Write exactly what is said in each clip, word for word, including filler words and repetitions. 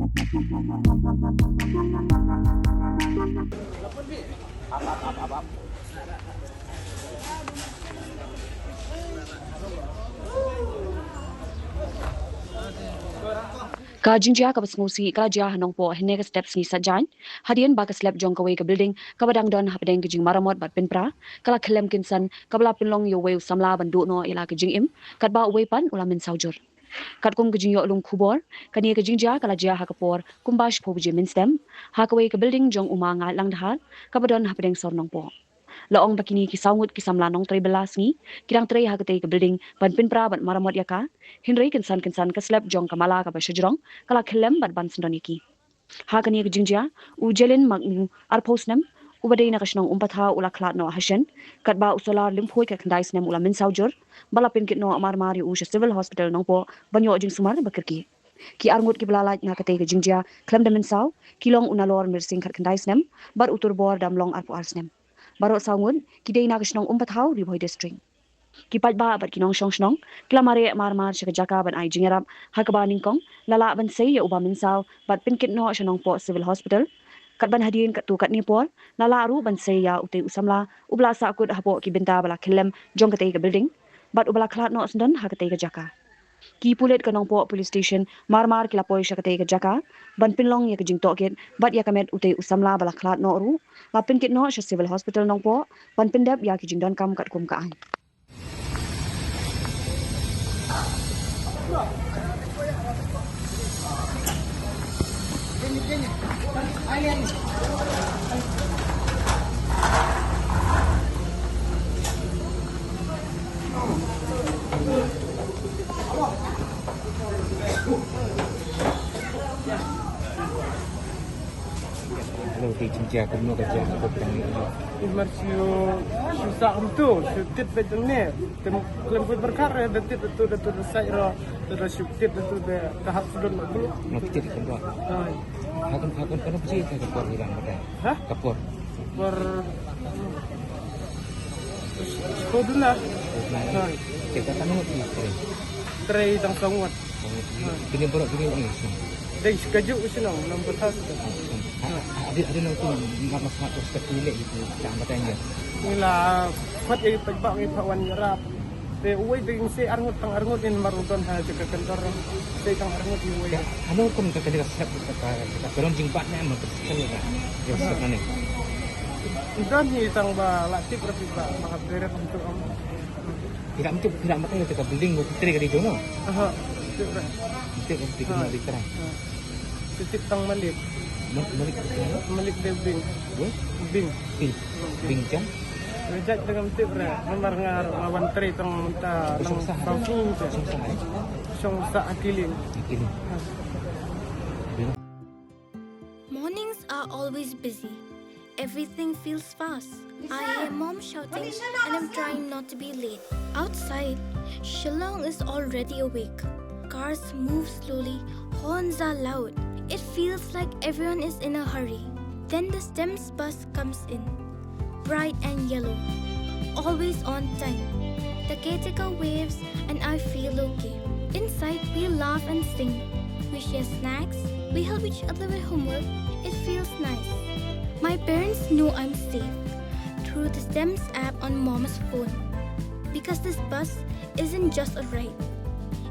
Ka jingjia kaba sngewsih ka la jia ha Nongpoh hynne ka step sngi Saitjaiñ, hadien ba ka slab jong kawei ka building kaba dang don hapdeng ka jingmaramot bad pynpra ka la khyllem kynsan, kaba la pynlong ïa uwei u samla ban duh noh ïa la ka jingim, katba uwei pat u la mynsaw jur. Katkum ka jingïoh lum khubor, kane ka jingjia ka la jia ha ka por kumba shiphew baje mynstep ha kawei ka building jong u Ma Ngaitlang Dhar kaba don hapdeng sor Nongpoh. La ong ba kine ki saw ngut ki samla nongtrei bylla sngi ki dang trei ha katei ka building ban pynpra bad maramot ïa ka, hynrei kynsan kynsan ka slab jong ka mala kaba shajrong ka la khyllem bad ban syndon ïa ki. Ha kane ka jingjia, u Jelin Makmu, arphew snem, uba dei na ka shnong Umpathaw u la khlad noh ha shen, katba u Solar Lymphoid khatkhyndai snem u la mynsaw jur, ba la pynkit noh mar mar ïa u sha Civil Hospital Nongpoh ban ïoh jingsumar ba kyrkieh. Ki arngut kiba la lait na katei ka jingjia khlem da mynsaw ki long u Nalor Mirsing khatkhyndai snem bad u Turbor Damlong arphew ar snem. Baroh saw ngut ki dei na ka shnong Umpathaw, Ri Bhoi District. Ki paidbah bad ki nongshong shnong ki la mareh mar mar sha ka jaka ban ai jingïarap, ha kaba nyngkong la lah ban sei ïa uba mynsaw bad pynkit noh sha Nongpoh Civil Hospital. Katba hadien katto katne por la lah ruh ban sei ïa utei u samla uba la sahkut hapoh ki bynta ba la khyllem jong katei ka building bad uba la khlad noh syndon ha katei ka jaka. Ki pulit ka Nongpoh Police Station mar mar ki la poi sha katei ka jaka ban pynlong ïa ka jingtohkit bad ïa ka met utei u samla ba la khlad noh ruh la pynkit noh sha Civil Hospital Nongpoh ban pyndep ïa ki jingdonkam katkum ka aiñ. Hello, te jingjia kumno ka jia, ko pdang ni. Mar shu, shu sah kumto, shu tit beit hangne. Te khlem poi pyrkhat re, da tit da tu, da tu da sait ro, da da shu tit da tu da, da hap sudon ma bulu. Nga tit kumto. Ai. Hakon, hakon, kano phi ka por hilang batai? Ha? Ka por. Por. Ko duna. Hai. Kita kan ngut ni, trei. Trei tang sangat. Kini baru kini ni. Dei sekejap ke sini, nombor satu. Ada, ada nak tu, nak mas mak tu sekejap ni, itu tak bertanya. Inilah, mat eh, tak bak eh, pawan nyerap. Te uwei te ïing se arngut tang arngut in mar u don ha jaka kyntor. Se tang arngut ïing uwei. Ano kum ka ka jaka slap ka ka ka ka long jingbat ne ma ka slap ka. Ya slap ne. Don hi tang ba la tip ra phi ba ma ka beret untuk am. Tidak mesti tidak mesti ka building ko putri ka di jono. Aha. Tip ra. Tip ra tip ra di terang. Tip tang Malik. Malik. Malik dia Bing. Bing. Bing. Bing kan? Reject dengan tip re, nomor ngar lawan tri tong menta nang song sa, eh? Song sa akiling. Akiling. Mornings are always busy. Everything feels fast. I hear mom shouting and I'm trying not to be late. Outside, Shillong is already awake. Cars move slowly, horns are loud. It feels like everyone is in a hurry. Then the STEMS bus comes in. Bright and yellow. Always on time. The caretaker waves and I feel okay. Inside, we laugh and sing. We share snacks. We help each other with homework. It feels nice. My parents know I'm safe through the STEMS app on mom's phone. Because this bus isn't just a ride.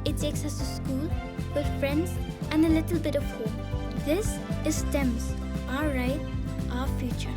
It takes us to school, with friends, and a little bit of hope. This is STEMS, our ride, our future.